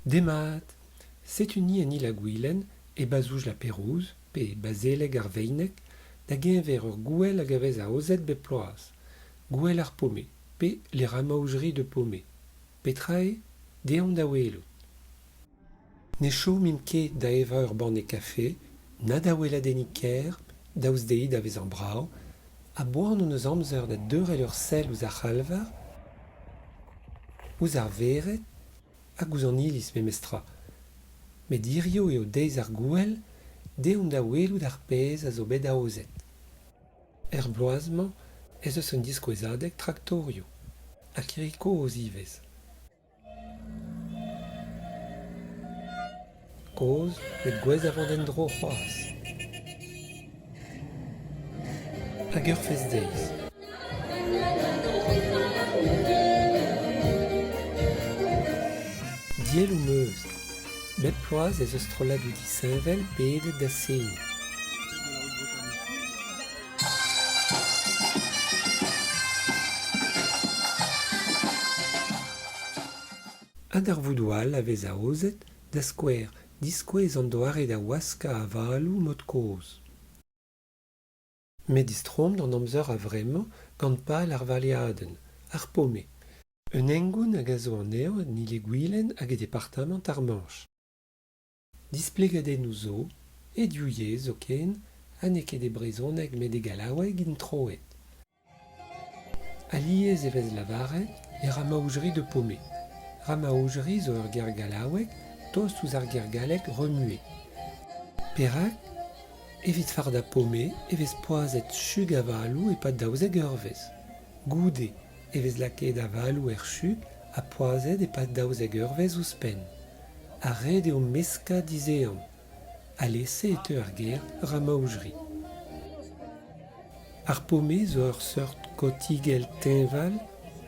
Demat! Setu-ni en Il-ha-Gwilen, e Bazhouj La Pérouse, pe e Bazeleg ar Veineg, da-geñver ur gouel hag a vez aozet bep bloaz, Gouel ar Pomé, pe Les Ramaugeries de Pomé. Petra eo ? Deomp da welout. Ne chomimp ket da evañ ur banne kafe, na da weladenniñ kêr, daoust dezhi da vezañ brav, a-boan hon eus amzer da deurel ur sell ouzh ar c'halvar, ouzh ar vered hag ouzh an iliz memestra. Met hiziv eo deiz ar gouel, deomp da welout ar pezh a zo bet aozet. Er bloaz-mañ ez eus un diskouezadeg traktorioù ha kirri kozh ivez. Kozh met gouest da vont en-dro c'hoazh. Hag ur fest-deiz. Dielloù 'm eus. Bep bloaz ez eus strolladoù disheñvel pedet da seniñ. Ha darvoudoù all a vez aozet, da skouer diskouez an doare da waskañ avaloù mod-kozh. Met distroomp d'an amzer a-vremañ gant pal ar valeadenn, ar Pomé. Un hengoun hag a zo anezhañ en Il-ha-Gwilen hag e departamant ar Manche. Displegadennoù zo, e div yezh zoken, ha n'eo ket e brezhoneg met e gallaoueg int troet. Alies e vez lavaret e Ramaoujri de Pomé. Ramaoujri zo ur ger gallaouek tost ouzh ar ger gallek remuer. Perak ? Evit fardañ Pomé e vez poazhet chug avaloù e-pad 12 eurvezh. Goude e vez lakaet avaloù er chug ha poazhet e-pad 12 eurvezh ouzhpenn. Ha ret eo meskañ dizehan. Alese e teu ar ger Ramaoujri. Ar Pomé zo ur seurt kotigell teñval,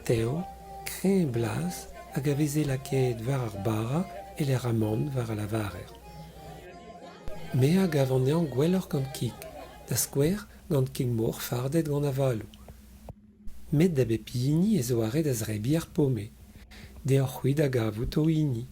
tev, kreñv e blas hag a veze lakaet war ar bara e-lec'h amann war a lavarer. Me a gav anezhañ gwelloc'h gant kig, da skouer gant kig-moc'h fardet gant avaloù. Met da bep hini e zoare da zebriñ ar Pomé. Deoc'h-c'hwi da gavout ho hini.